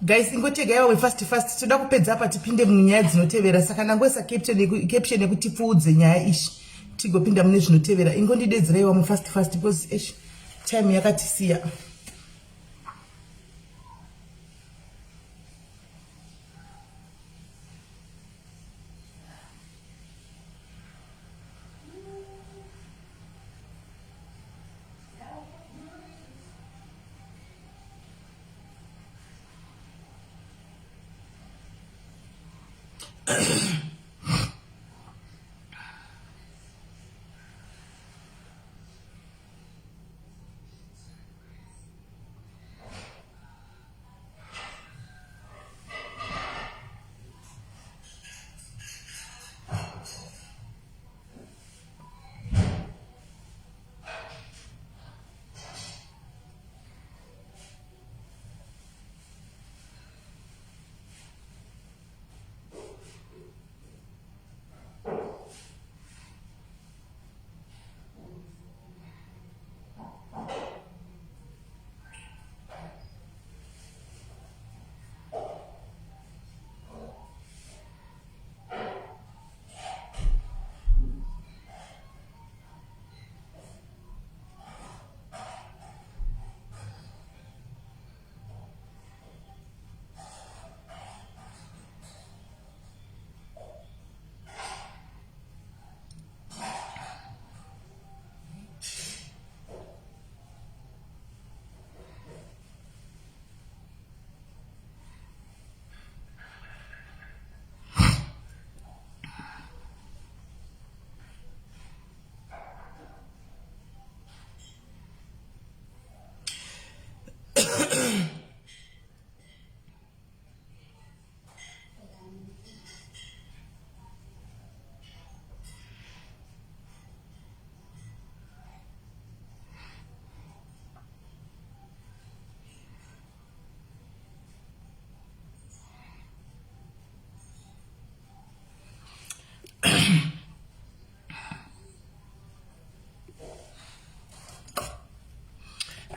Guys, ingotegai vamwe fast fast, toda kupedza apa tipinde munyaya dzinotevera. Saka ndangoisa caption yekuti tipfuudze nyaya ishi tigopinda mune zvinotevera. Ingondidedzerai vamwe fast fast because ish time yakatisiya.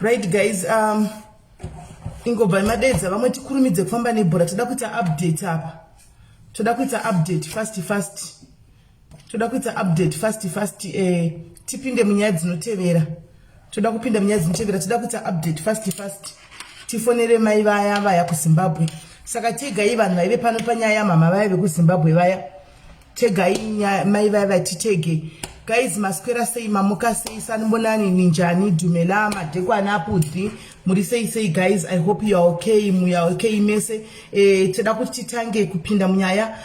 Right guys, ingobva madedza vamwe tikurumidze kufamba nebhora. Toda kuita update apa, toda kuita update fast fast, toda kuita update fast fast, tipinde munyaya dzinotevera. Toda kupinda munyaya dzinotevera, toda kuita update fast fast, tifonere mai vaya vaya kuZimbabwe. Saka tegai vanhu vaive pano panyaya yamama vaya vekuZimbabwe vaya, tegai mai vaya vatitege. Guys, maswera sei? Mamuka sei? Sanibonani, ninjani? Dumela, madekwana apudzi, muri sei sei guys? I hope you are okay, you are okay mese. Toda kuti titange kupinda munyaya,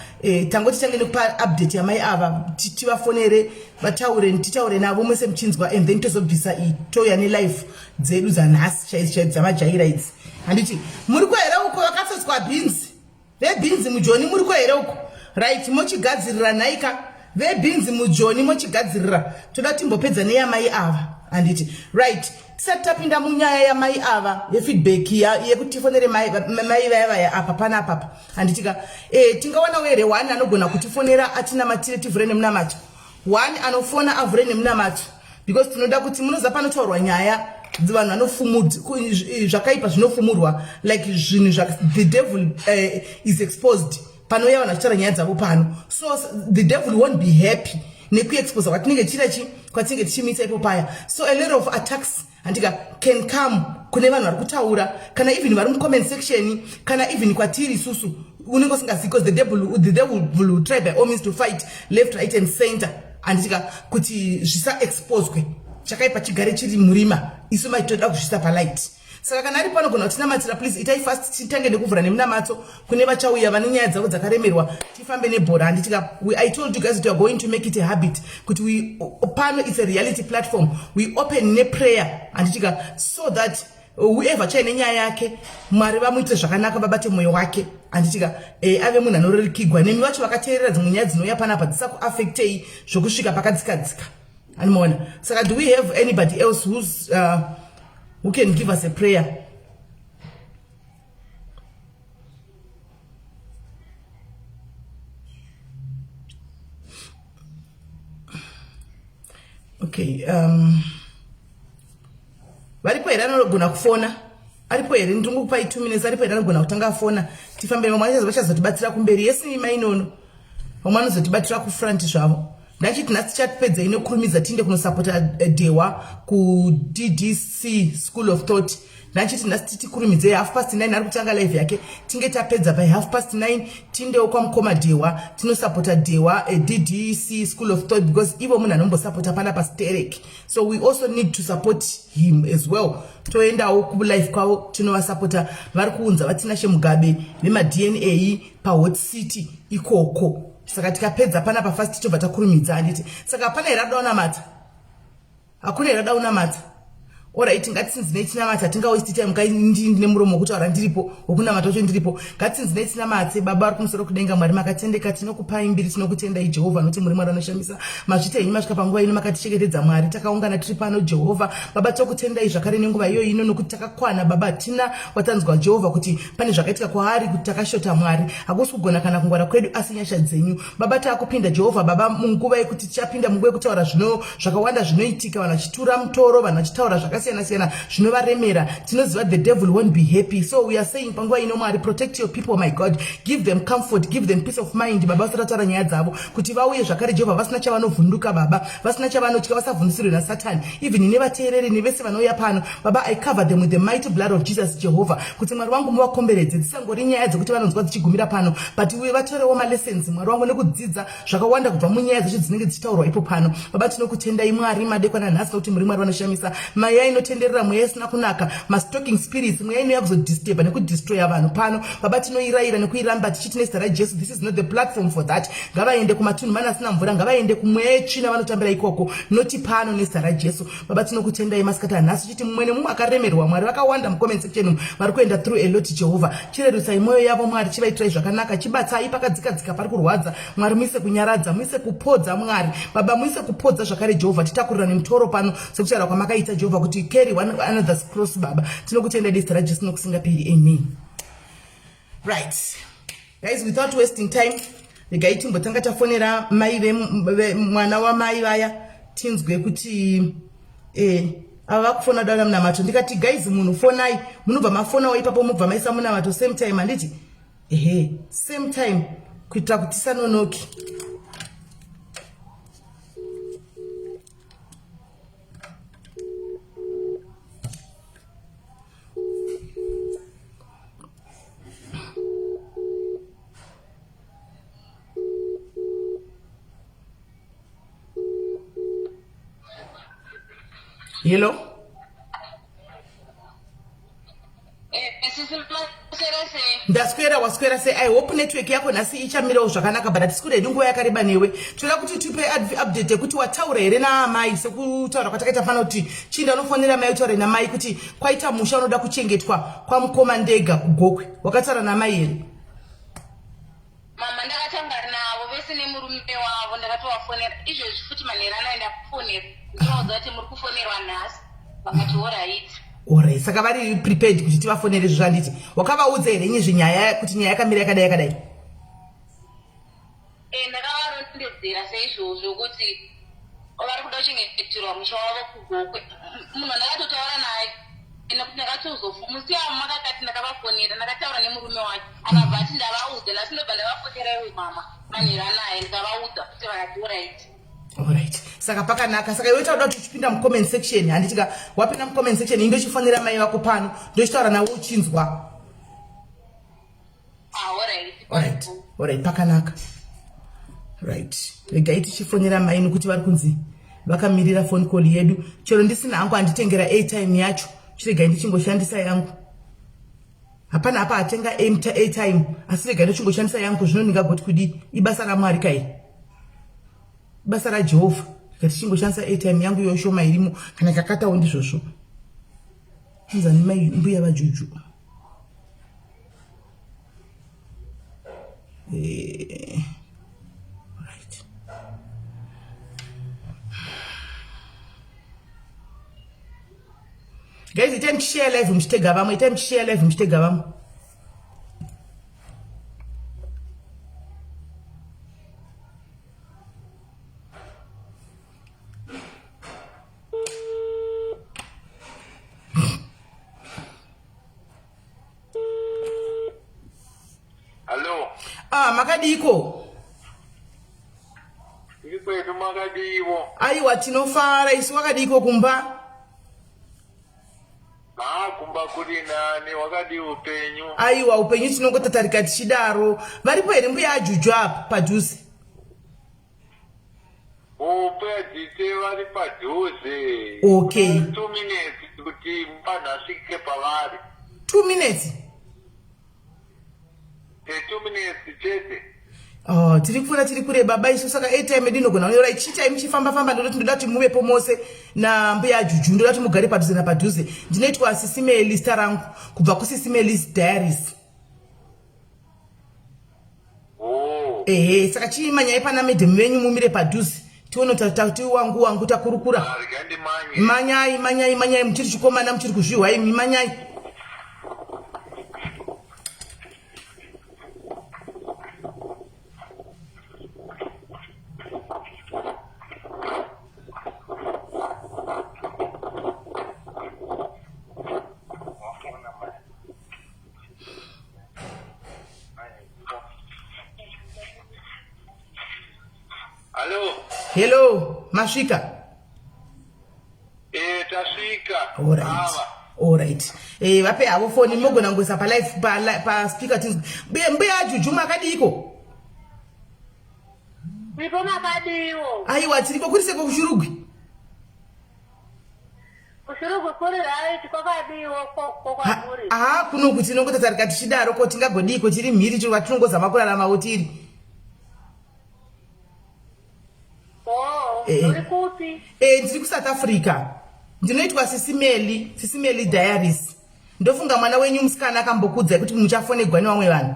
tangoti titange nekupa update yamai ava, tivafonere vataure, titaure navo mese muchinzwa, and then tozobvisa iyi, touya nelife dzedu dzanhasi chaidzo chaidzo dzamajaira idzi. Handiti muri ko here uko vakatsotswa bhinzi? Vebhinzi mujoni muri ko here uko? Right, mochigadzirira nhaika vebhinzi mujoni, mochigadzirira. Toda timbopedza neyamai ava, handiti? Right, tisati tapinda munyaya yamai ava yefeedback yekuti tifonere mai vaya vaya apa pana apapa, handitika? Tingawanawo here one anogona kutifonera atinamatire, tivhure nemunamato? One anofona avhure nemunamato, because tinoda kuti munoziva panotaurwa nyaya vanhu vanofumud zvakaipa zvinofumurwa, like zvinhu the devil is exposed panouya vanhu vachitaura nyaya dzavo pano. So the devil won't be happy nekuexposa kwatinenge tichita chi kwatinenge tichimisa ipo paya. So a lot of attacks, handika, can come kune vanhu vari kutaura, kana even vari mucomment section, kana even kwatiri isusu unenge usingazivi, because the devil will try by all means to fight left, right and center, handitika, kuti zvisaexposwe, chakaipa chigare chiri murima. Isu maitoda kuzvisa palight. Saka kana ari panogona kutinamatira, please itai fast, titange nekuvhura nemunamato kune vachauya vane nyaya dzavo dzakaremerwa, tifambe nebhora, handitika? I told you guys that we are going to make it a habit kuti we pano, it's a reality platform, we open neprayer, handitika? So that whoever chaine nyaya yake, Mwari vamuite zvakanaka, vabate mwoyo wake, handitika? Ave munhu anorerukigwa. Nemi vacho vakateerera dzimwe nyaya dzinouya panapa dzisakuafektei zvokusvika pakadzikadzika, animaona? Saka do we have anybody else who can give us a prayer? Okay, varipo here anogona kufona? Aripo here? Ndingokupai 2 minutes. Aripo here anogona kutanga afona tifambe? Vamwe vachazotibatsira kumberi. Yesi mainono, vamwe vanozotibatsira kufront zvavo. Ndachiti nhasi tichatipedzei nekurumidza tiinde kunosapota Dhewa kuDDC School of Thought. Ndachiti nhasi titikurumidze 9:30 ari kutanga live yake, tinge tapedza by 9:30, tiindewo kwamukoma Dhewa tinosapota Dhewa, DDC School of Thought, because ivo munhu anombosapota pana pasterek, so we also need to support him as well. Toendawo kulife kwavo tinovasapota. Vari kuunza vaTinashe Mugabe vemaDNA paHot City ikoko. Saka tikapedza panapa fast, tobva takurumidza, handiti? Saka hapana here ada unamata? Hakuna here ada unamata? Alright, ngatitsinzinei tinamata. Tingawaste time kai ndine muromo wekutaura ndiripo, wekunamata wacho ndiripo. Ngatitsinzinei tinamate. Baba vari kumusoro kudenga, Mwari makatendeka, tinokupai mbiri, tinokutendai Jehovha, nokuti muri Mwari anoshamisa. Mazvita henyu masvika panguva ino, makatichegetedza Mwari, takaungana tiri pano Jehovha. Baba, tokutendai zvakare nenguva iyoyi ino, nokuti takakwana Baba, hatina watanzwa Jehovha kuti pane zvakaitika kwaari kuti takashota. Mwari, hakusi kugona kana kungwara kwedu, asi nyasha dzenyu Baba. Taakupinda Jehovha Baba munguva yekuti tichapinda munguva yekutaura zvino zvakawanda zvinoitika, vanhu vachitura mutoro, vanhu vachitaura zvakasiyana siyana zvinovaremera. Tinoziva the devil won't be happy, so we are saying panguva ino, Mwari, protect your people, my God. Give them comfort, give them peace of mind Baba, vasati vataura nyaya dzavo, kuti vauye zvakare Jehovha vasina chavanovhunduka Baba, vasina chavanotya, vasavhundisirwe naSatani. Even nevateereri nevese vanouya pano Baba, I cover them with the mighty blood of Jesus Jehovha, kuti Mwari wangu muvakomberedze. Dzisangori nyaya dzekuti vanonzwa dzichigumira pano, but uye vatorewo malessons, Mwari wangu, nekudzidza zvakawanda kubva munyaya dzacho dzinenge dzichitaurwa ipo pano. Baba, tinokutendai Mwari madekwana nhasi, nokuti muri Mwari vanoshamisa. Mweya inotenderera, mweya isina kunaka, mastalking spirits, mweya inouya kuzodisturba nekudestroya vanhu pano Baba, tinoirayira nekuiramba tichiti nezita raJesu, this is not the platform for that. Ngavaende kumatunhu mana asina mvura, ngavaende kumweya yetsvina vanotambira ikoko, noti pano, nezita raJesu. Baba, tinokutendai masikati anhasi, tichiti mumwe nemumwe akaremerwa, Mwari, vakawanda mucomment section umu vari kuenda through a lot. Jehovha, chirerusai mwoyo yavo Mwari, chivaitirai zvakanaka, chibatsai pakadzikadzika pari kurwadza Mwari, muise kunyaradza, muise kupodza Mwari Baba, muise kupodza zvakare Jehovha. Titakurirane mutoro pano sekutaura kwamakaita Jehovha kuti carry one another's cross. Baba, tinokutenda nezita raJesu nokusingaperi, amen. Right guys, without wasting time, regai timbotanga tafonera mai mwana wamai vaya, tinzwe kuti ava vakufona dana munamato. Ndikati guys, munhu fonai, munobva mafonawo ipapo, mubva maisa munamato same time, handiti? Ehe, same time, kuitira kuti tisanonoki. Hello. Sisi, maswera sei? Ndaswera, waswera sei? I hope network yako nhasi ichamirawo zvakanaka, but hatisi kuda hedu nguva yakareba newe. Toda kuti tipe update yekuti wataura here naamai, sekutaura kwatakaita pano kuti chinda unofonera mai utaure namai kuti kwaita musha unoda kuchengetwa kwamukoma Ndega kuGokwe. Wakataura namai here? Mama ndakatanga navo vese nemurume wavo, ndakatovafonera izvezvi futi manheru anaenda kufonera, ndinoudza kuti muri kufonerwa nhasi, vakati alright. Alright, saka vari prepared kuti tivafonere izvo, zvanditi wakavaudza here nyezvenyaya, kuti nyaya yakamira yakadai yakadai? Ndakavarondedzera seizvozvo kuti vari kuda kuchengeterwa musha wavo kuGokwe. Munhu wandakatotaura naye, nekuti ndakatozomusi wavo makakati ndakavafonera, ndakataura nemurume wacho, akabva ati ndavaudza nhasi, ndobva ndavafonera iwo mama manheru anaye, ndikavaudza kuti vakati alright. Alright, saka pakanaka. Saka iwe tauda kuti uchipinda mucomment section, handiti ka? Wapinda mucomment section, ini ndochifonera mai vako pano, ndochitaura navo uchinzwa. Ah, alright. Alright, pakanaka. Right, regai tichifonera mai, nokuti vari kunzi vakamirira phone call yedu. Chero ndisina hangu anditengera airtime yacho, chiregai ndichingoshandisa yangu. Hapana apa atenga airtime, asi regai ndochingoshandisa yangu. Zvino ndingagoti kudi? Ibasa raMwari kai, basa raJehovha. Rega tichingoshandisa airtime yangu iyo shoma irimo, kana kakatawo ndizvozvo. Anzani mai mbuya vaJuju? Right guys, itai muchishare live muchitega vamwe, itai muchishare live muchitega vamwe. Makadiiko? Tiri kwedu makadiiwo? Aiwa tinofara isu wakadiiko kumba? Haa kumba kuri nani wakadii upenyu? Aiwa upenyu tinongotatarika tichidaro. Varipo here mbuya aJuju apa padhuze? Mbuya Dzitse vari padhuze. Okay. 2 minutes kuti vanhu asvike pavari. 2 minutes? 2 minutes chete. Oh, tiri kupfuura tiri kure baba isu saka airtime yedu inogona kunyora ichiitai muchifamba famba ndoda kuti ndoda kuti muvepo mose nambuya juju ndoda kuti mugare padhuze napadhuze ndinoitwa sisimeli zita rangu kubva kusisimelis diaries Oh. Ehe, saka chiimanyai pana madam venyu mumire padhuze tione tati wangu wangu takurukura. Ah, rega ndimanye. Manyai manyai manyai muchiri chikomana muchiri kuzvihwa imi manyai. Wafona mai. Hello. Hello, masvika. Eh, tasvika. All right. All right. Eh, vape havo foni mogona ngoisa pa live pa, pa speaker tinzwe. Mbuya mbuya Juju makadiiko? Ndipo makadiwo. Aiwa tiriko kuri seko kushurugwi. Kushurugwi kuri right kwakadiwo kwamuri. Haa kuno kuti tinongotatarika tichidaro ko tingagodiko tiri mhiri chirwa tinongozama kuraramawo tiri. Oh, eh, uri kupi? Eh, ndiri kuSouth Africa. Ndinoitwa Sisimeli, Sisimeli Diaries. Ndofunga mwana wenyu musikana akambokuudzai kuti muchafonegwa nevamwe vanhu.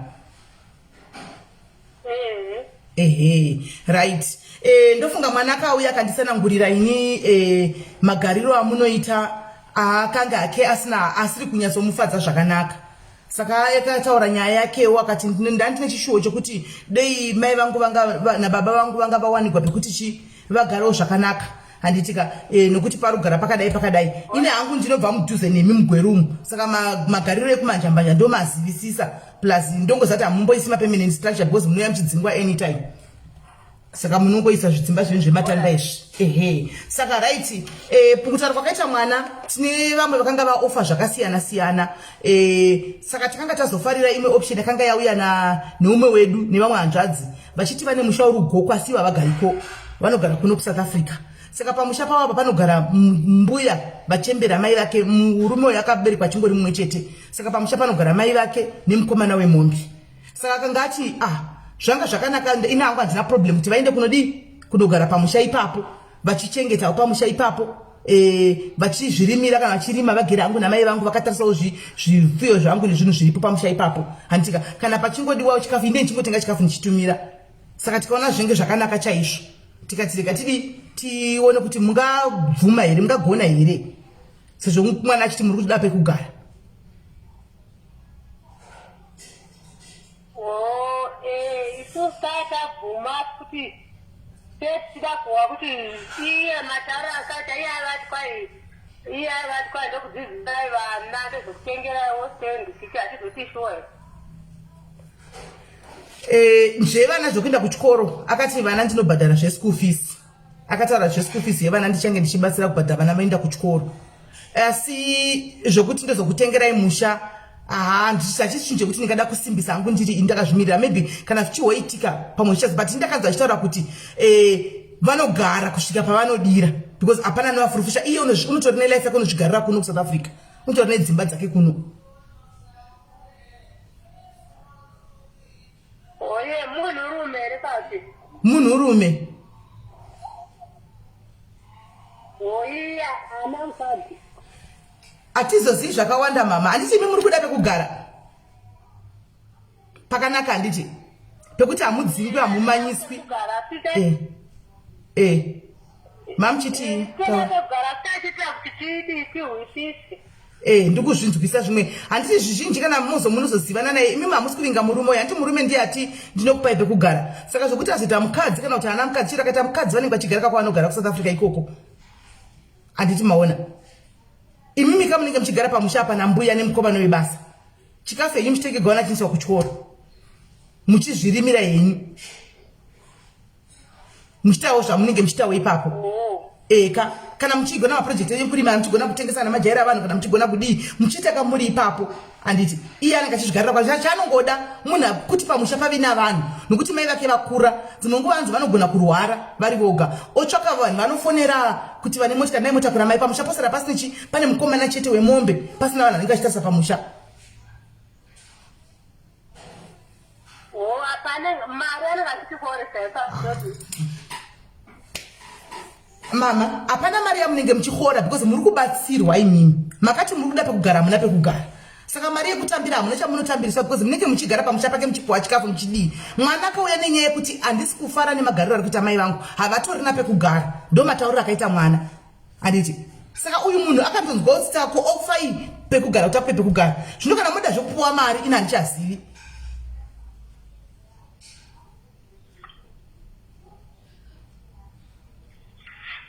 Ehe, right. Eh, ndofunga mwana akauya akanditsanangurira ini eh, magariro amunoita akanga ake asina asiri kunyatsomufadza zvakanaka saka akataura nyaya yakewo akati ndandine chishuwo chokuti dei mai vangu vanga nababa vangu vanga vawanikwa pekuti chi vagarewo zvakanaka handitika e, nokuti parugara pakadai pakadai ini hangu ndinobva mudhuze nemi mugweru umu saka magariro ekumanjambanja ndomazivisisa plus ndongozati hamumboisi mapermanent structure because munouya muchidzingwa anytime saka munongoisa zvidzimba zvenyu zvematanda izvi ehe saka right e, kutaura kwakaita mwana tine vamwe vakanga vaofa zvakasiyana siyana e, saka takanga tazofarira imwe option yakanga yauya neumwe wedu nevamwe hanzvadzi vachiti vane musha uri ugoko asi ivo havagariko vanogara kuno kusouth africa saka pamusha pavo apa panogara mbuya vachembera mai vake murume uyo akaberekwa achingori mumwe chete saka pamusha panogara mai vake nemukomana wemombe saka akanga ati ah zvanga zvakanaka ini hangu handina problem kuti vaende kunodii kunogara pamusha ipapo vachichengetawo pamusha ipapo e, vachizvirimira kana vachirima vagere hangu namai vangu vakatarisawo zvifuyo zvangu nezvinhu zviripo pamusha ipapo handitika kana pachingodiwawo chikafu ine ndichingotenga chikafu ndichitumira saka tikaona zvinenge zvakanaka chaizvo tikati rega tidi tione kuti mungabvuma here mungagona here sezvo mwana achiti muri kutoda pekugara Oh, eh, isusu takabvuma kuti tetichida kuwa kuti iye mataro akaita iye aivati kwai iye aivati kwai ndokudzidzisai vana ndezvekutengeraiwo stendi tichi hatizoti shuwa here Eh, zvevana zvekuenda kuchikoro akati vana ndinobhadhara zveschool fees akataura zveschool fees yevana ndichange ndichibatsira kubhadhara vana vaenda kuchikoro asi zvekuti ndozokutengerai musha hachisi chinhu chekuti ndingada kusimbisa hangu ndiri ini ndakazvimirira maybe kana zvichihoitika pamwe zvichazi but ndakanzwa achitaura kuti eh, vanogara kusvika pavanodira because hapana anovafurufusha iye unotori nelife yake unozvigarira kuno kusouth africa unotori nedzimba dzake kuno Oye, munhurume here pasi? Munhurume. Oiya, ana mukadzi. Atizozivi zvakawanda mama. Handiti imi muri kuda pekugara? Pakanaka handiti? Pekuti hamudzingwi hamumanyiswi. Eh. Eh. Mamuchitii? Eh, ndikuzvinzwisa zvimwe handiti zvizhinji kana muzo munozozivana naye imimi hamusi kuvinga murume uyo handiti murume ndiye ati ndinokupai pekugara saka zvokuti azoita mukadzi kana kuti haana mukadzi chero akaita mukadzi vanenge vachigara kakwavanogara kusouth africa ikoko handiti maona imimi ka munenge muchigara pamusha apa nambuya nemukomana webasa chikafu henyu muchitenge gwana chiniswa kuchikoro Muchizvirimira henyu. Muchitawo zvamunenge muchitawo ipapo. Oh. Eka kana muchigona maproject enyu kurima, muchigona kutengesa namajaira avanhu, kana muchigona kudii, muchiita kamuri ipapo. Handiti iye anenge achizvigarira kwa chaanongoda munhu kuti pamusha pave navanhu, nokuti mai vake vakura, dzimwe nguva hanzi vanogona kurwara vari voga, otsvaka vanhu vanofonera kuti vane motikari dai motakura mai pamusha, posara pasina chi pane mukomana chete wemombe, pasina vanhu vanenge vachitarisa pamusha. Oh, hapana mari anenge achitikoresa ipapo. Mama, hapana mari yamunenge muchihora because muri kubatsirwa imimi. Makati muri kuda pekugara, hamuna pekugara. Saka mari yekutambira hamuna chamunotambiriswa because munenge muchigara pamusha pake muchipuwa chikafu muchidii. Mwana akauya nenyaya yekuti handisi kufara nemagariro ari kuita mai vangu, havatorina pekugara. Ndo matauriro akaita mwana. Handiti? Saka uyu munhu akatonzwa kuti tako ofai pekugara kuti akupe pekugara. Zvino kana moda zvekupuwa mari ini handichazivi.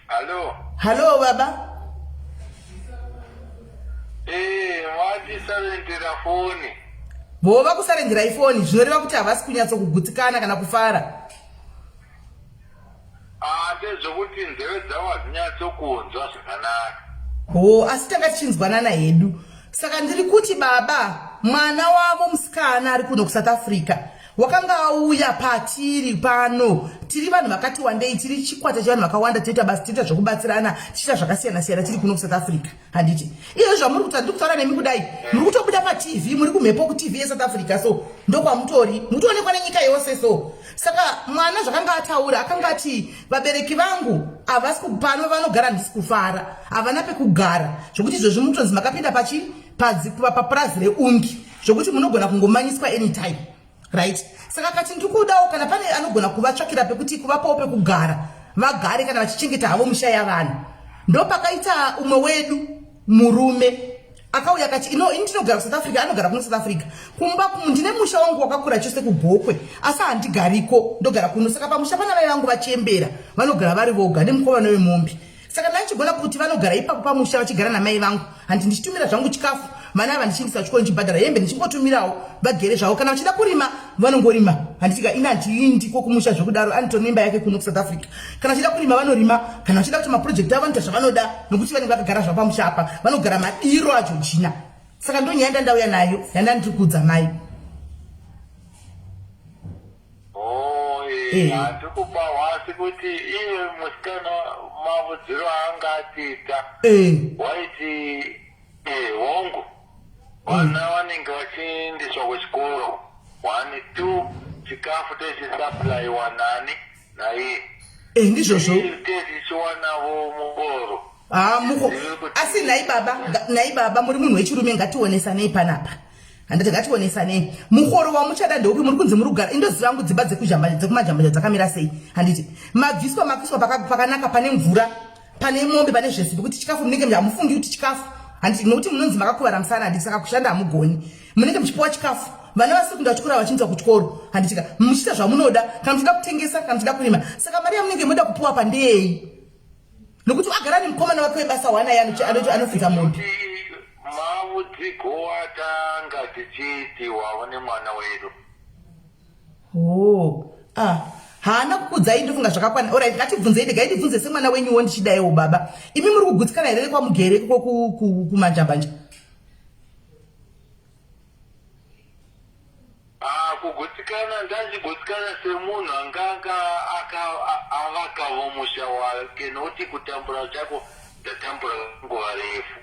Hallo. Hallo baba. Eh, vatisarendera foni. Vo vakusarenderai foni zvinoreva kuti havasi kunyatsokugutsikana kana kufara. Ah, ndezvekuti nzeve dzavo hadzinyatsokunzwa zvakanaka. Ho, asi tanga tichinzwanana hedu. Saka ndiri kuti baba, mwana wavo musikana ari kuno kuSouth Africa wakanga auya patiri pano. Tiri vanhu vakati wandei, tiri chikwata chevanhu vakawanda, tinoita basa, tinoita zvekubatsirana, tichiita zvakasiyana siyana tiri kuno kuSouth Africa. Handiti izvo zvamuri kuti ndiri kutaura nemi kudai, muri kutobuda paTV, muri kumhepo kuTV yeSouth Africa, so ndokwamutori, mutoonekwa nenyika yose so. Saka mwana zvakanga ataura akanga ati vabereki vangu havasi pano vanogara, handisi kufara, havana pekugara, zvokuti izvozvi mutonzi makapinda pachi papurazi reungi zvokuti munogona kungomanyiswa anytime, right? Saka akati ndikudawo kana pane anogona kuvatsvakira pekuti kuvapawo pekugara vagare kana vachichengeta havo misha yavanhu. Ndopakaita umwe wedu murume akauya akati ino ini ndinogara kuSouth Africa, anogara kuno South Africa, kumba ndine musha wangu wakakura chose kuGokwe, asi handigariko, ndogara kuno. Saka pamusha pana mai vangu vachembera vanogara vari voga nemukomana wemombe. Saka ndaichigona kuti vanogara ipapo pamusha vachigara namai vangu, handi ndichitumira zvangu chikafu, vana ava ndichiindisa kuchikoro, ndichibhadhara hembe, ndichingotumirawo vagere zvavo. Kana vachida kurima vanongorima, handitika ini handiindiko kumusha zvekudaro, anotori neimba yake kuno kuSouth Africa. Kana vachida kurima vanorima, kana vachida kuti maproject avo vanoita zvavanoda, nokuti vanenge vakagara zvavo pamusha apa, vanogara madiro aJorgina. Saka ndonyaya yandandauya nayo yandandiri kuudza mai. Oh, eh, handikubahwa asi kuti iye musikana mavudziro aanga atiita waiti hongu vana vanenge vachiendeswa kuchikoro 1 2 chikafu techisupplywa nani naiye. Ndizvozvo. Tichiwanavo mukoro. Ah, muko. Asi nhai baba, nhai baba, muri munhu wechirume, ngationesanei panapa. Handiti ngationesanei. Mukoro wamuchada ndeupi? Muri kunzi muri kugara. Indoziva hangu dzimba dzekuzhamba dzekumajambanja dzakamira sei. Handiti mabviswa makuiswa pakanaka pane mvura, pane mombe, pane zvese, pekuti chikafu munenge hamufungi kuti chikafu. Handiti nokuti munonzi makakuvara musana, handiti saka kushanda hamugoni. Munenge muchipiwa chikafu. Vana vasiri kuenda kuchikoro vachiinzwa kuchikoro. Handiti ka muchiita zvamunoda, kana muchida kutengesa, kana muchida kurima. Saka mari yamunenge moda kupiwa pa ndeyei? Nokuti agara nemukomana wake webasa wanaye anofudza mombe. Mavudziko atanga tichiitiwawo nemwana wedu. Oh, ah. Haana kukudzai ndofunga zvakakwana. Alright, ngatibvunzei ndega ndibvunze semwana wenyuwo ndichidaiwo baba. Imi muri kugutsikana here kwamugere iko kumanjambanja? Ah, kugutsikana ndachigutsikana semunhu anga anga aka avakavo musha wake nokuti kutambura chako ndatambura nguva refu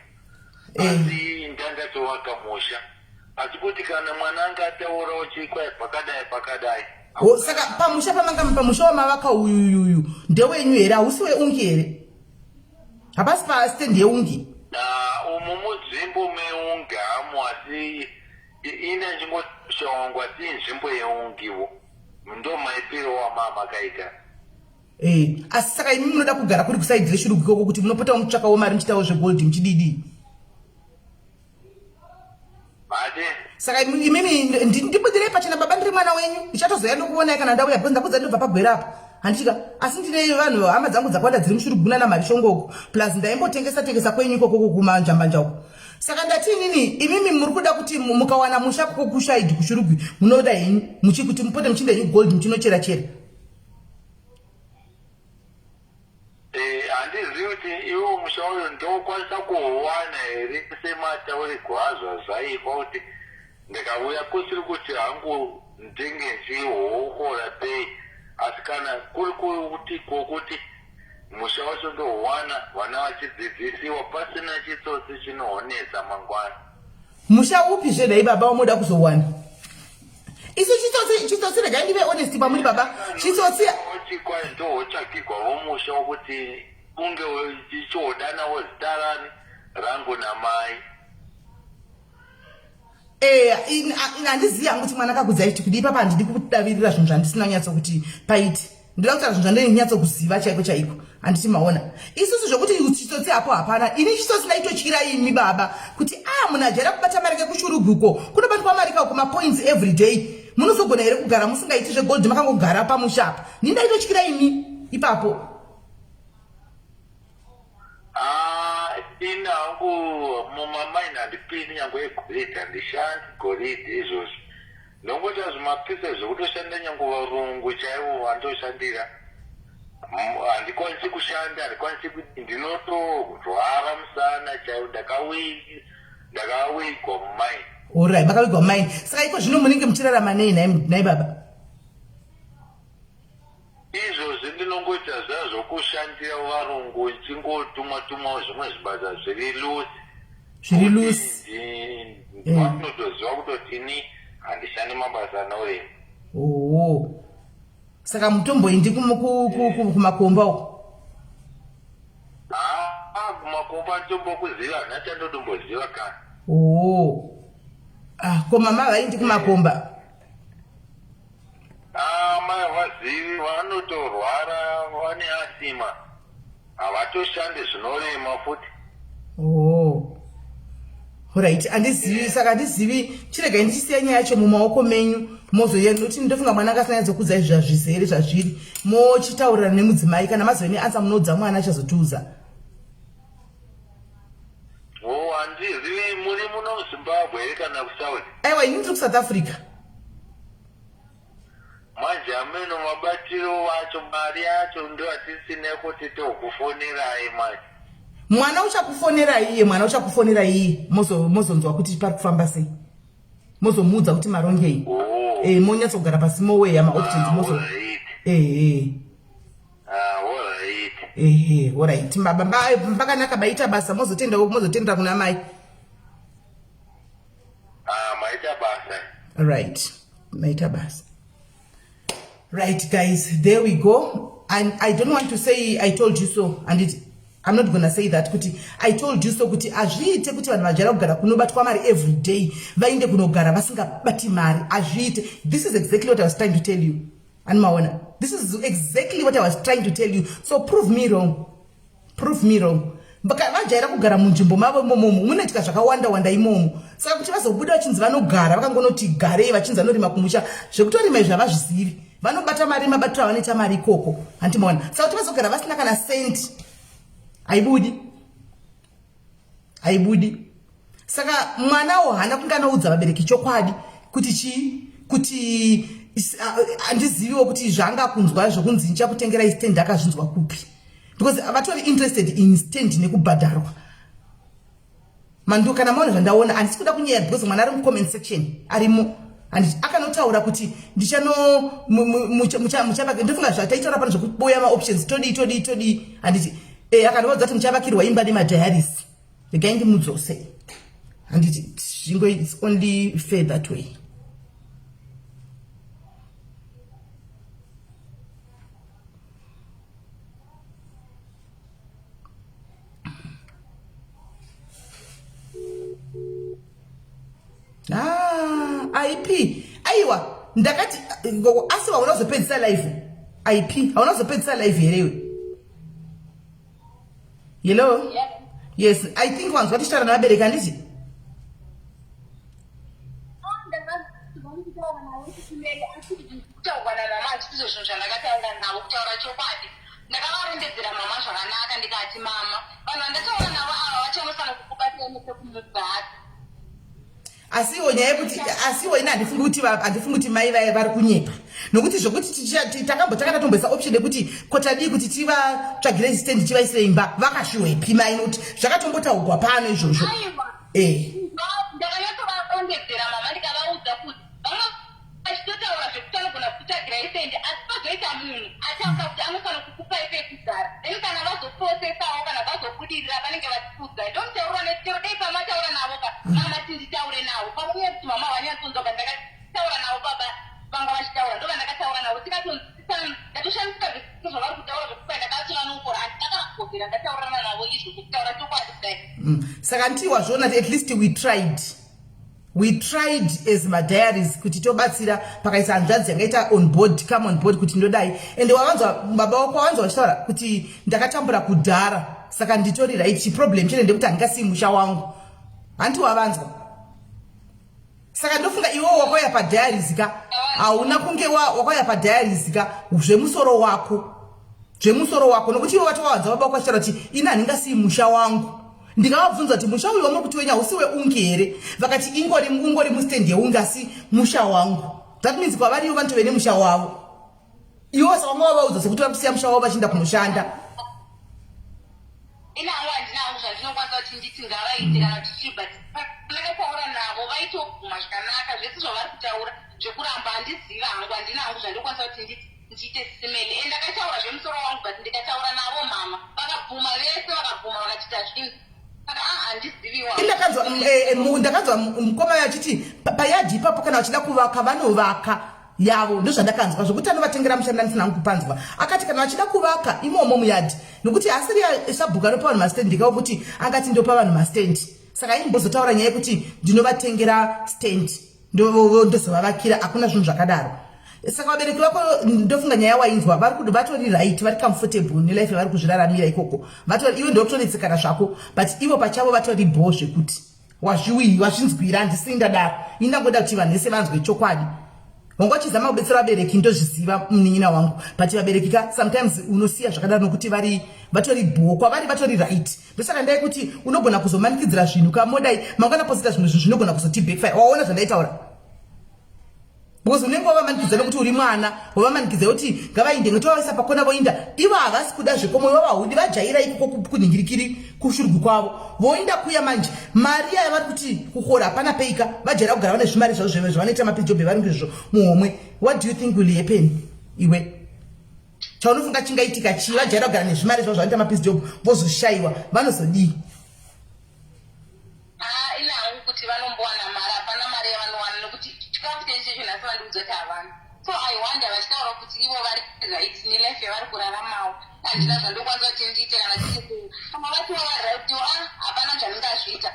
asi ndandatovaka musha, asi kuti kana mwana anga ataurawo chikwai pakadai pakadai. Oh, saka pamusha pamanga pamusha wamavaka uyuyuyu ndewenyu here? Hausi weungi here? Hapasi pastand yeungi? Umu munzvimbo meungi hamo, asi ini ndachingosha wangu, asi inzvimbo yeungiwo ndo maipiro wamama akaita. Asi saka imi munoda kugara kuri kusaidhi reShurugwi ikoko kuti munopotawo muchitsvakawo mari muchiitawo zvegold muchididi? Mati? Saka imimi ndibudirei pachena baba, ndiri mwana wenyu, ndichatozouya ndokuonai kana ndauya because ndakudza ndobva pagwera apa. Handichika asi ndine vanhu hama dzangu dzakawanda dziri muShurugwi nana Mharishongo uko, plus ndaimbotengesa tengesa kwenyu ikoko kumanjambanja uko. Saka ndati inini, imimi muri kuda kuti mukawana musha kukushaidhi kushurugwi munoda henyu muchikuti mupote muchiinda henyu gold muchinochera chera. Eh, handizivi kuti iwo musha uyu ndokwanisa kuuwana here semataurirwo azvo azvaitwa kuti ndikauya kusiri kuti hangu ndinge ndichihohora pei asi kana kuri kuti kwokuti musha wacho ndouwana vana vachidzidzisiwa pasina chitsotsi chinoonetsa mangwana. Musha upi zve nhai baba wamoda kuzowana? Isu chitsotsi chitsotsi regai ndive honest pamuri baba. Chitsotsi Chikwa ndohotsvagirwawo musha wokuti unge uchichodanawo zita rani rangu namai. Eh, ini handizivi hangu kuti mwana akakudzai kuti kudii papa handidi kudavirira zvinhu zvandisina nyatso kuti paiti ndinoda kutaura zvinhu zvandinonyatso kuziva chaiko chaiko handiti maona isusu zvekuti chitsotsi hapo hapana ini chitsotsi ndaitotyira imi baba kuti a ah, munhu ajaira kubata mari kekushurugwi uko kunobatwa mari kako mapoints every day munozogona here kugara musingaiti zvegold makangogara pamusha apa ni ndaitotyira imi ipapo Ah, ini hangu mumamaini handipindi nyange egoridhe handishandi goridhe izvozvo ndongoita zvimapisa zvekutoshanda nyange varungu chaivo vandoshandira handikwanisi kushanda handikwanisi kuti ndinotorwara musana chaivo ndakawigwa mumaini orai makawigwa mumaini saka iko zvino munenge muchirarama nei nhai baba Izvozvi ndinongoita zviya zvokushandira varungu ndichingotumwa tumwawo zvimwe zvibasa zviri loose. Zviri loose. Vanotoziva kutoti ini handishandi mabasa anorema. Oo. Saka mutomboendi kumakomba uko? Haa kumakomba nditombokuziva handina chandotomboziva kana. Oo. Ah, ko mama vaindi kumakomba? Ah, mai havazivi vanotorwara vane asima havatoshande zvinorema futi. Oh. Right, andizivi saka andizivi chiregai ndichisiya nyaya yacho mumaoko menyu mozoya nokuti ndofunga mwana anga asina nyatsokuudzai zvazvizere zvazviri mochitaurirana nemudzimai kana mazove neansa munoudza mwana achazotiudza. Oh, handizivi muri muno muZimbabwe here kana kuSaudi? Aiwa ini ndiri kuSouth Africa. Manje ameno mabatiro wacho mari yacho ndoatisina kuti tokufonerai manje. Mwana uchakufonerai iye, mwana uchakufonerai iye mozonzwa kuti pari kufamba sei. Mozomuudza kuti marongei. Oh. Eh, monyatsogara pasi moweya maoptions ah, mozo. Eh, eh. Ah, alright. Ehe, alright. Baba mbakanaka baita basa mozotenda mozotendera kuna mai. Ah, maita basa. Right. Maita basa. Right guys, there we go. And I don't want to say I told you so and it I'm not gonna say that kuti I told you so kuti azviite kuti vanhu vajara kugara kunobatwa mari every day vainde kunogara vasingabati mari azviite. This is exactly what I was trying to tell you. Ani maona, this is exactly what I was trying to tell you. So prove me wrong. Prove me wrong. Vajaira kugara munzvimbo mavo imomomo munoitika zvakawanda wanda imomo. Saka kuti vazobuda vachinzi vanogara vakangonoti garei vachinzi vanorima kumusha zvekutorima izvi havazvizivi. Vanobata mari mabatiro avanoita mari ikoko. Hanti maona. Saka kuti vazogara vasina kana cent haibudi. Haibudi. Saka mwanawo haana kunge anoudza vabereki chokwadi kuti chii kuti handiziviwo kuti zvaanga kunzwa zvokunzi ndichakutengerai stand akazvinzwa kupi because vatori interested in stand nekubhadharwa mandu kana maona zvandaona handisi kuda kunyeya because mwana ari mucomment section arimo and akanotaura kuti ndichano muchavaka ndofunga zvataitaura pano zvekuboya maoptions todii todii todii handiti eh, akanovaudza kuti muchavakirwa imba nemadiaries regai ndimudzose handiti zvingo its only fair that way Ah, ip aiwa ndakati asi hauna kuzopedzisa live ip hauna kuzopedzisa live here iwe hello yeah. yes i think wanzwa tichitaura nevabereki handiti kutaurwa namama hazvisizo zvinhu zvandakataura navo kutaura chokwadi. Ndakavarondedzera mama zvakanaka ndikati mama vanhu vandataura navo ava vachanofanira kukubatsirai nepekumugara. Asiwo nyaya yekuti asiwo ini handifungi kuti handifungi kuti mai vaya vari kunyepa nokuti zvokuti takambotanga tatomboisa option yekuti ko tadii kuti tivatsvagire stand tivaisire imba vakashuwepi mai nokuti zvakatombotaugwa pano izvozvo. Eh. Ndakanyatsovarondedzera mama ndikavaudza kuti vanga vachitotaura zvekuti anogona kukutsvagirai sendi asi pazoita munhu ataura kuti anofanira kukupai pekugara then kana vazoprosesawo kana vazobudirira vanenge vachikuudzai ndomutaurira nechero dei pamataura navo ka mama tinditaure navo pamwe kuti mama vanyatsonzwa but ndakataura navo baba vanga vachitaura ndovandakataura navo tikatonzwisisana ndatoshamisika zvese zvavari kutaura zvekuti ndakati vanokora handakavagobvira ndataurirana navo izvo kutaura chokwadi kudai. Saka ndii wazviona at least we tried. We tried as madiaries kuti tobatsira pakaisa hanzvadzi yangaita on board come on board kuti ndodai and wavanzwa baba wako wavanzwa vachitaura kuti ndakatambura kudhara saka nditori right chiproblem chete ndekuti handingasii musha wangu hanti wavanzwa saka ndofunga iwewo wakauya padiaries ka hauna kunge wakauya padiaries ka zvemusoro wako zvemusoro wako nokuti iwe vatovawanza baba wako vachitaura kuti ini handingasii musha wangu Ndikavabvunza kuti musha uyu wamuri kuti wenyu hausi weungi here vakati ingori ungori mustand yeungi asi musha wangu. That means kwavari ivo vanotove nemusha wavo. Ivo saka vanga vavaudza sekuti vari kusiya musha wavo vachienda kunoshanda. Ini hangu handina hangu zvandinokwanisa kuti nditi ngavaite kana kuti chii but pandakataura navo vaitobvuma zvakanaka zvese zvavari kutaura zvekuramba handiziva hangu handina hangu zvandinokwanisa kuti nditi ndiite simele and ndakataura zvemusoro wangu but ndikataura navo mama vakabvuma vese vakabvuma vakati tazvinhu saka a handiziviwa Ndakanzwa ndakanzwa mukoma achiti payadhi ipapo kana vachida kuvaka vanovaka yavo ndozvandakanzwa zvokuti anovatengera mushanda ndisina hangu kupanzwa akati kana vachida kuvaka imomo muyadhi nokuti asiri sabhuku anopa vanhu mastendi kawo kuti angati ndopa vanhu mastendi saka ini mbozotaura nyaya yekuti ndinovatengera stand ndozovavakira hakuna zvinhu zvakadaro saka vabereki vako ndofunga nyaya wainzwa vari kudo vatori right vari comfortable nelife yavari kuzviraramira ikoko vatori iwe ndokutonetsekana zvako but ivo pachavo vatori bho zvekuti wazviwii wazvinzwira handisii ndadaro ini ndangoda kuti vanhu vese vanzwe chokwadi wanga uchizama kubetsera vabereki ndozviziva munin'ina wangu but vabereki ka sometimes unosiya zvakadaro nokuti vari vatori bho kwavari vatori right ndosaka ndai kuti unogona kuzomanikidzira zvinhu kamodai mangwana posita zvimwe zvinhu zvinogona kuzoti backfire waona zvandaitaura because unenge wavamanikidza nekuti uri mwana wavamanikidza kuti ngavainde nekuti vavaisa pakona voinda ivo havasi kuda zvekomo ivo vahudi vajaira ikoko kunhingirikiri kushurugwi kwavo voinda kuya manje mari yayo vari kuti kuhora hapana peika vajaira kugara vane zvimari zvavo zveve zvavanoita mapijob evari ngizvo muhomwe what do you think will happen iwe chaunofunga chingaitika chii vajaira kugara nezvimari zvavo zvavanoita mapiece job vozoshaiwa vanozodii Ah, ini hangu kuti vanombowana mari hapana mari yavanowana nekuti chikafu chaicho chaicho nhasi vandiudza kuti havana so i wonder vachitaura kuti ivo vari right nelife yavari kuraramawo handina zvandokwanisa kuti ndiite kana kana vatiwo vari right iwo ah hapana zvandingazviita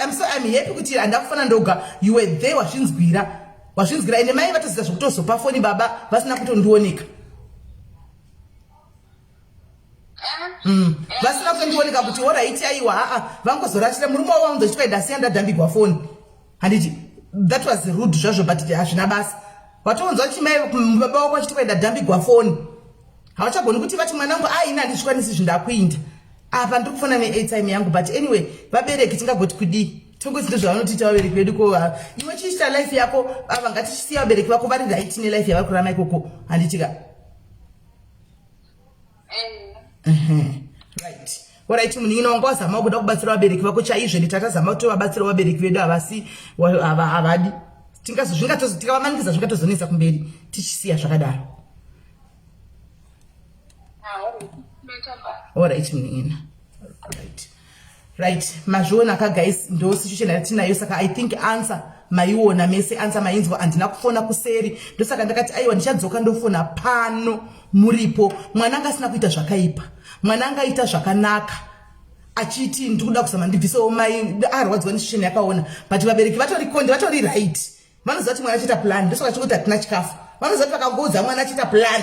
I'm so, I'm happy kuti handakufana ndoga you were there wazvinzwira wazvinzwira ende mai vatoziva zvekutozopa foni baba vasina kutondioneka Vasina kutondioneka kuti oraiti aiwa aa vangozorashira murume wavo vanozotya ndasiya ndadhambigwa foni handiti that was rude zvazvo but hazvina basa watounzwa kuti mai baba wako vachiti kwaenda dhambigwa foni havachagoni kuti vati mwanangu aina handizvikwanisi zvindakuinda apa ndiri kufona neatime yangu but anyway vabereki tingagoti kudii tongoti ndozvavanotiita vabereki vedu ko iwe chiita life yako ava ngatichisiya vabereki vako vari right nelife yavari kurarama ikoko handitika right orit munin'ina wangu wazama kuda kubatsira vabereki vako chaizvo ende tatazama kuti tovabatsira vabereki vedu havasi havadi tikavamanikidza zvingatozonetsa kumberi tichisiya zvakadaro orit munin'ina right right mazviona ka guys ndo situation yatinayo saka i think answer maiona mese answer mainzwa handina kufona kuseri ndosaka ndakati aiwa ndichadzoka ndofona pano muripo mwana anga asina kuita zvakaipa mwana anga aita zvakanaka achiti ndikuda kuzama ndibvisewo mai arwadziwa nesituation yakaona but vabereki vatori konde vatori right vanoziva kuti mwana achiita plan ndosaka chikuti hatina chikafu vanoziva kuti vakangoudza mwana achiita plan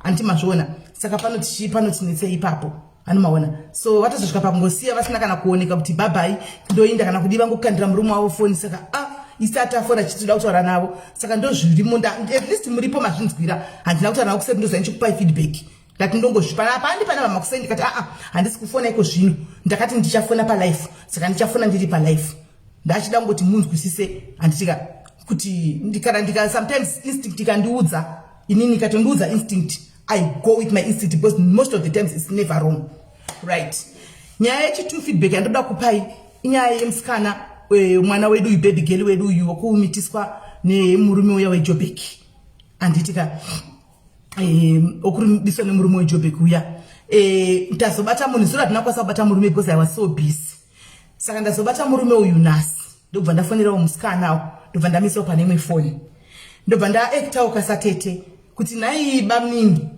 anti mazviona saka pano tichii pano tinetsei ipapo anomaona so vatozosvika pakungosiya vasina kana kuoneka kuti bhabhai ndoinda kana kudii vangokandira murume wavo foni saka a ah, isati afona chitinoda kutaura navo saka ndozvirimo at least muripo mazvinzwira handina kutaura navo kuseti ndoziva ndichikupai feedback. Ndati ndongozvipana apa andipana vamakusei, ndikati aa, handisi kufona iko zvino. Ndakati ndichafona palife, saka ndichafona ndiri palife. Ndachida kungoti munzwisise, handitika, kuti kana ndika sometimes instinct ikandiudza inini, ikatondiudza instinct, I go with my instinct because most of the times it's never wrong, right? Nyaya yechi2, feedback yandoda kupai, inyaya yemusikana, mwana wedu uyu, baby girl wedu uyu wekumitiswa nemurume uya weJobek, handitika? Okurumidiswa nemurume weJobek uya. Ndazobata munhu zuro. Hatina kukwanisa kubata murume because I was so busy. Saka ndazobata murume uyu nhasi, ndobva ndafonerawo musikanawo, ndobva ndamisawo pane imwe foni, ndobva ndaactawo kasatete kuti, "Nhai bamnini,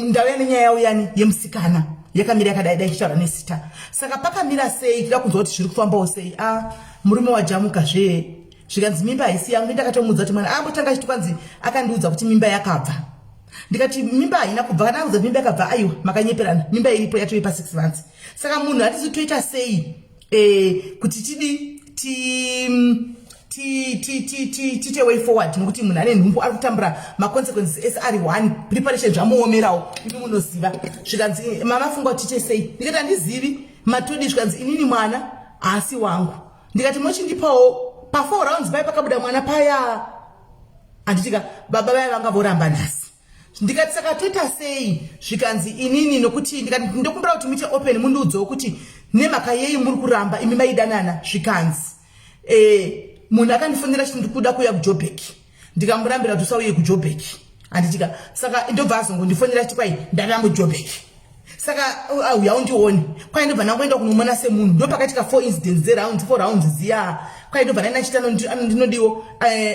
ndauya nenyaya yauyani yemusikana yakamira yakadai dai ichitaura nesita. Saka pakamira sei? Toda kunzwa kuti zviri kufambawo sei." A ah, murume wajamuka zve. Zvikanzi mimba haisi yangu. Ndakatomuudza kuti mwana ambotanga achiti, kwanzi akandiudza kuti mimba yakabva. Ndikati mimba haina kubva. Kana audza mimba yakabva, aiwa, makanyeperana. Mimba iripo, yatove pa6 months. Saka munhu hatisi toita sei kuti tidi tiite way forward, nokuti munhu ane nhumbu, ari kutambura maconsequences ese ari one. Preparation zvamuomerawo, imi munoziva. Zvikanzi, "Mama, funga kuti tiite sei." Ndikati handizivi, matodi. Zvikanzi, "Inini mwana haasi wangu." Ndikati mochindipawo pa4 rounds pai pakabuda mwana paya, handitika? Baba vaya vanga voramba nhasi. Ndikati saka toita sei? Zvikanzi inini nokuti, ndikati ndokumbira kuti muite open, mundiudzewo kuti nemhaka yei muri kuramba, imi maidanana. Zvikanzi munhu akandifonera chiti ndikuda kuuya kuJobek. Ndikamurambira kuti usauye kuJobek, handitika? Saka ndobva azongondifonera chiti kwai ndava muJobek, saka uya undione. Kwai ndobva ndangoenda kunomona semunhu. Ndo pakaitika four incidents dzerounds, four rounds dziya. Kwai ndobva ndaenda chiti ndinodiwo,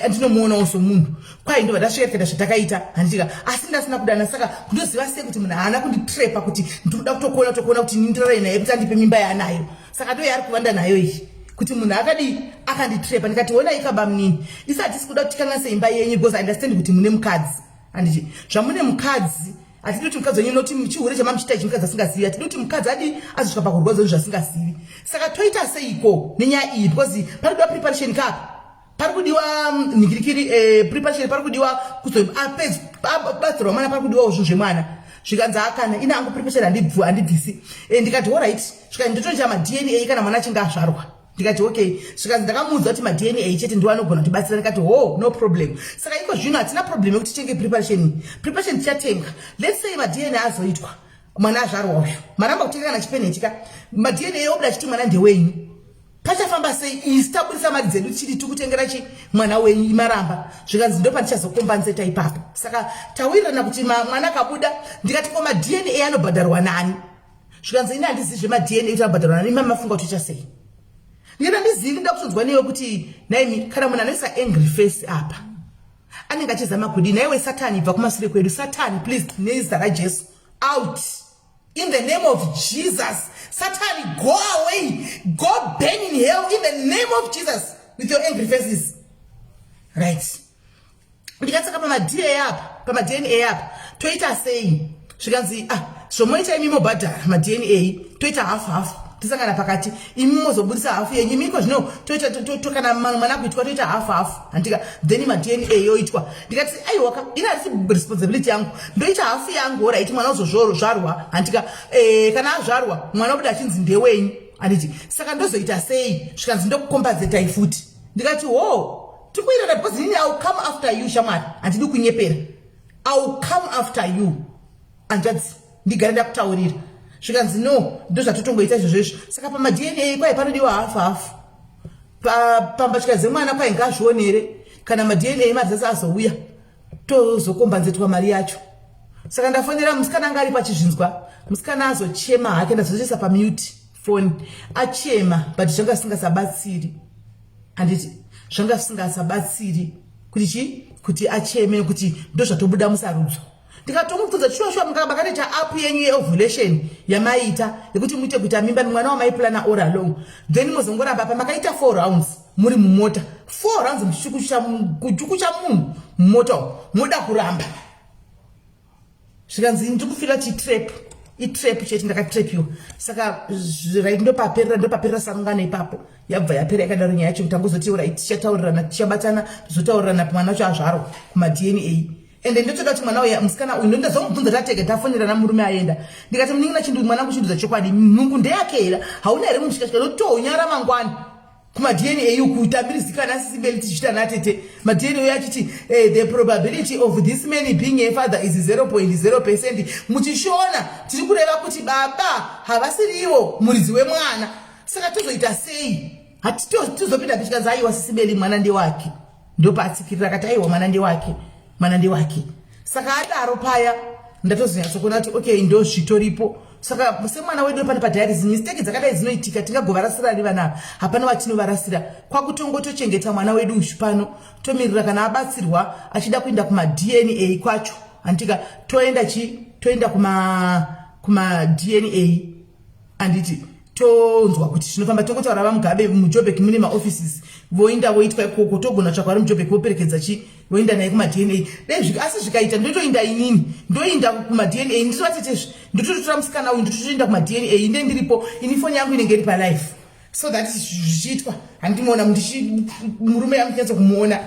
ndinomuonawo somunhu. Kwai ndobva ndasvika, tikaita zvatakaita, handitika? Asi ndasina kudana. Saka kundoziva sei kuti munhu haana kunditrepa, kuti ndikuda kutokuona, tokuona kuti nindirare naye kuti andipe mimba yaanayo? Saka ndo yaari kuvanda nayo iyi, kuti munhu akadii, akanditrepa. Ndikati onai kabamunini, isi hatisi kuda kuti tikanganise imba yenyu because I understand kuti mune mukadzi, handiti? Zvamune mukadzi, hatidi kuti mukadzi wenyu noti chihure chamamuchiita ichi mukadzi asingazivi. Hatidi kuti mukadzi adi azosvika pakurwadza zvasingazivi. Saka toita seiko nenyaya iyi? Because pari kudiwa preparation kapa, pari kudiwa nhingirikiri, preparation pari kudiwa, kuzobatsirwa mwana pari kudiwawo zvinhu zvemwana. Zvikanzi akana ina angu preparation handibvisi. Ndikati alright. Zvikanzi ndotoita maDNA kana mwana achinge azvarwa. Ndikati okay. Zvikanzi ndakamuudza kuti maDNA chete ndiwo anogona kutibatsira. Ndikati ho, no problem. Saka iko zvino hatina problem yekuti titenge preparation. Preparation tichatenga. Let's say maDNA azoitwa, mwana azvarwa uyu, maramba kutenga kana chipeneti ka, maDNA obuda chiti mwana ndewenyu, pachafamba sei? Isi tabudisa mari dzedu tichiti tikutengera chi mwana wenyu, maramba. Zvikanzi ndo pandichazokombanseta ipapo. Saka tawirirana kuti mwana akabuda. Ndikati ko maDNA anobhadharwa nani? Zvikanzi ini handizivi zvemaDNA kuti anobhadharwa nani. Mamafunga kuti toita sei? Ndikati handizivi, ndoda kutonzwa newe kuti naimi kana munhu anoisa angry face apa anenge achizama kudii? Naiwe Satani, ibva kumasure kwedu. Satani, please, nezita raJesu, out in the name of Jesus. Satani, go away, go burn in hell in the name of Jesus with your angry faces, right? Ndikatsaka pamaDNA apa, pamaDNA apa toita sei? Zvikanzi, ah, zvomoita imi mobhadhara maDNA, toita hafu hafu, tisangana pakati, imi mozobudisa hafu yenyu. Imiko zvino toita kana mwana kuitwa, toita hafu hafu, handika? Then maDNA yoitwa. Ndikati aiwaka, ini handisi responsibility yangu, ndoita hafu yangu, alright. Mwana uzozvarwa, handika? Kana azvarwa mwana obuda achinzi ndewenyu, handiti? Saka ndozoita sei? Zvikanzi ndokukombanzetai futi. Ndikati ho, tikuirana, because inini I will come after you, shamwari. Handidi kunyepera, I will come after you, hanzvadzi, ndigare ndakutaurira. Zvikanzi no, ndo zvatotongoita izvozvo izvo. Saka pamaDNA kwai panodiwa hafu hafu, pambatya dzemwana kwai ngazvionere. Kana maDNA madzasi azouya, tozokombanzetwa mari yacho. Saka ndafonera musikana anga ari pachizvinzwa. Musikana azochema hake, ndazotoisa pamute phone, achema, but zvanga zvisingasabatsiri, handiti? Zvanga zvisingasabatsiri kuti chi kuti acheme kuti ndo zvatobuda musarudzo. Ndikatomubvunza, shuwa shuwa makatoita app yenyu yeovulation yamaiita yekuti muite kuita mimba, mwana wamaiplana all along, then mozongoramba pamakaita four rounds muri mumota, four rounds muchichukucha munhu mumota, moda kuramba? Zvikanzi ndikufila chitrap, itrap chete, ndakatrepiwa. Saka right, ndopaperera sarungano ipapo. Yabva yapera yakadaro nyaya yacho. Kuti angozoti right, tichataurirana, tichabatana, tozotaurirana mwana wacho azvarwa kumaDNA. Ende ndotoda kuti mwana uya, musikana uyu, ndozomubvunza tatega tafonerana murume aenda. Ndikati munin'ina chindu mwana kuchinduza chokwadi, nhumbu ndeyake here? Hauna here mushikashika notonyara mangwani kumaDNA uku tamirizikana sisibeli tichiita natete maDNA achiti the probability of this man being a father is 0.0%. Muchishona tiri kureva kuti baba havasiriwo muridzi wemwana, saka tozoita sei? Hatitozopinda pichikanzi aiwa sisibeli mwana ndewake. Ndopaatsikirira akati aiwa mwana ndewake, mwana ndewake. Saka adaro paya ndatozonyatsokuona kuti okay, ndo zvitoripo. Saka semwana wedu pane padiaries mistake dzakadai dzinoitika, tingagovarasira vana ava? Hapana vatinovarasira, kwakutongotochengeta mwana wedu uyu pano, tomirira kana abatsirwa achida kuenda kumaDNA kwacho, handitika? Toenda chi toenda kuma DNA, handiti? Tonzwa kuti zvinofamba, tongotaura vaMugabe muJobek mune maoffices, voenda voitwa ikoko, togona tsvaka vari muJobek voperekedza chi voenda naye kumaDNA. Dai asi zvikaita ndotoinda inini, ndoinda kumaDNA nditovatetezve, ndototora musikana uyu, ndototoenda kumaDNA nde ndiripo ini, foni yangu inenge iri palife so that zvichiitwa handimuona murume yangu tinyatso kumuona.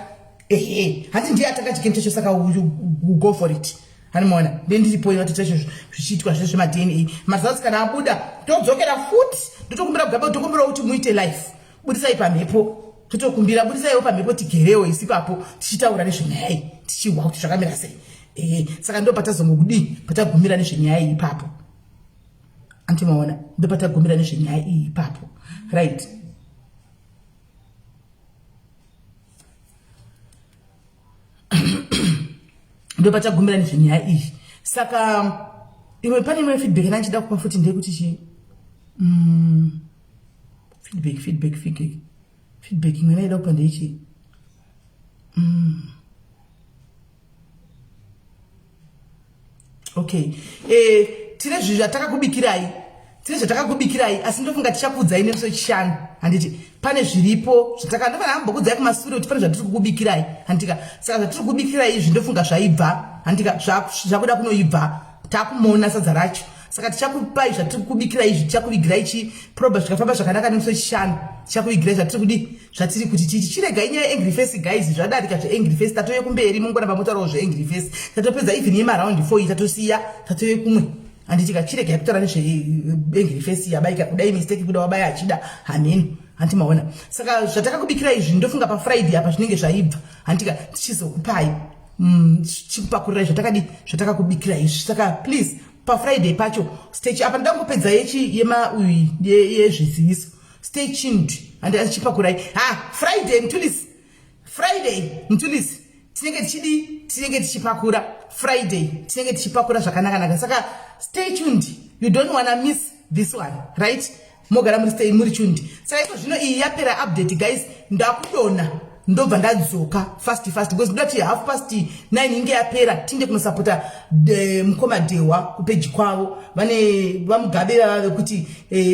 Ehe, handi ndiye atanga chigame chacho, saka go for it, handimaona nde ndiripo vatete izvozvo zvichiitwa zve zvemaDNA. Maresults kana abuda todzokera futi, ndotokumbira Mugabe, tokumbirawo kuti muite life, budisai pamhepo, totokumbira budisaiwo pamhepo, tigerewo isi ipapo tichitaura nezvenyaya iyi, tichihwa kuti zvakamira sei. Ehe, saka ndo patazongokudii, patagumira nezvenyaya iyi ipapo, andimaona? Ndo patagumira nezvenyaya iyi ipapo, right? Ndo patagumira nezvenyaya iyi. Saka imwe, pane imwe feedback yandichida kupa futi, ndeyekuti chi feedback imwe naida kupa ndeichi okay, tine zvinhu zvatakakubikirai, tine zvatakakubikirai, asi ndofunga tichakuudzai nemusi wechishanu, handiti? Pane zviripo zvataka, ndofanira ambokuudzai kumasure kuti pane zvatiri kukubikirai, handitika? Saka zvatiri kukubikirai izvi ndofunga zvaibva, handitika? Zvakuda kunoibva, takumona sadza racho. Saka tichakupai zvatiri kukubikirai izvi, tichakuvigirai chi proba zvikafamba zvakanaka nemusi wechishanu tichakuvigirai zvatiri kudi, zvatiri kuti titi chiregai nyaya yeangry face, guys. Zvadarika zveangry face, tatove kumberi. Mungoramba motaurawo zveangry face, tatopedza even yemaraundi 4 tatosiya, tatove kumwe, handitika? Chiregai kutaura nezveangry face. Yabaika kudai mistake, kuda wabaya achida hameno, hanti maona? Saka zvatakakubikirai izvi ndofunga pafriday apa zvinenge zvaibva, handitika? Tichizokupai, tichikupakurirai zvatakadi, zvatakakubikirai izvi. Saka please, pafriday pacho stage apa ndangopedza yechi yema uyu yezviziviso. Stay tuned, handi achipakurai ha Friday mutulisi, Friday mutulisi tinenge tichidi, tinenge tichipakura Friday, tinenge tichipakura zvakanaka-naka. Saka stay tuned, you don't wanna miss this one, right? Mogara muri stay muri tuned. Saka iko zvino iyi yapera update, guys. Ndakudona, ndobva ndadzoka fast fast because ndoda kuti 9:30 inge yapera, tinde kunosapota mukoma Dehwa kupeji kwavo. Vane vaMugabe vava vekuti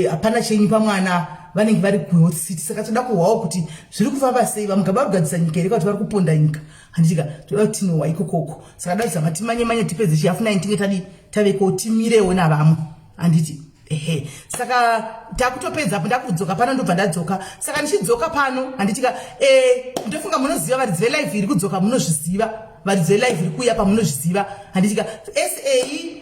hapana chenyu pamwana, vanenge vari kuHot City. Saka toda kuhwawo kuti zviri kufamba sei, vaMugabe vari kugadzisa nyika here kuti vari kuponda nyika, handitika? Toda kuti tinohwa ikokoko. Saka da kuzama timanye manye tipedze chi 9:30 tinge tadi taveko, timirewo navamwe, handiti? Ehe, saka takutopedza apo, ndakudzoka pano, ndobva ndadzoka. Saka ndichidzoka pano, handitika? Ndofunga munoziva varidzi velive iri kudzoka, munozviziva varidzi velive iri kuuya pamunozviziva, handitika? Sa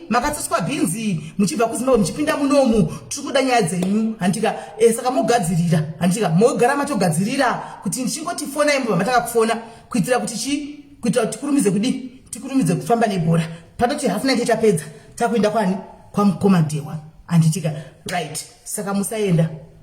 makatsotswa bhinzi muchibva kuZimbabwe muchipinda munomu, tiri kuda nyaya dzenyu, handitika? Saka mogadzirira, handitika? Mogara matogadzirira kuti ndichingoti fonai mubva matanga kufona, kuitira kuti chi kuitira kuti tikurumidze kudi, tikurumidze kufamba nebhora. Patoti 9:30 tapedza, takuenda kwani? Kwamukoma Dehwa, handitika? Right, saka musaenda.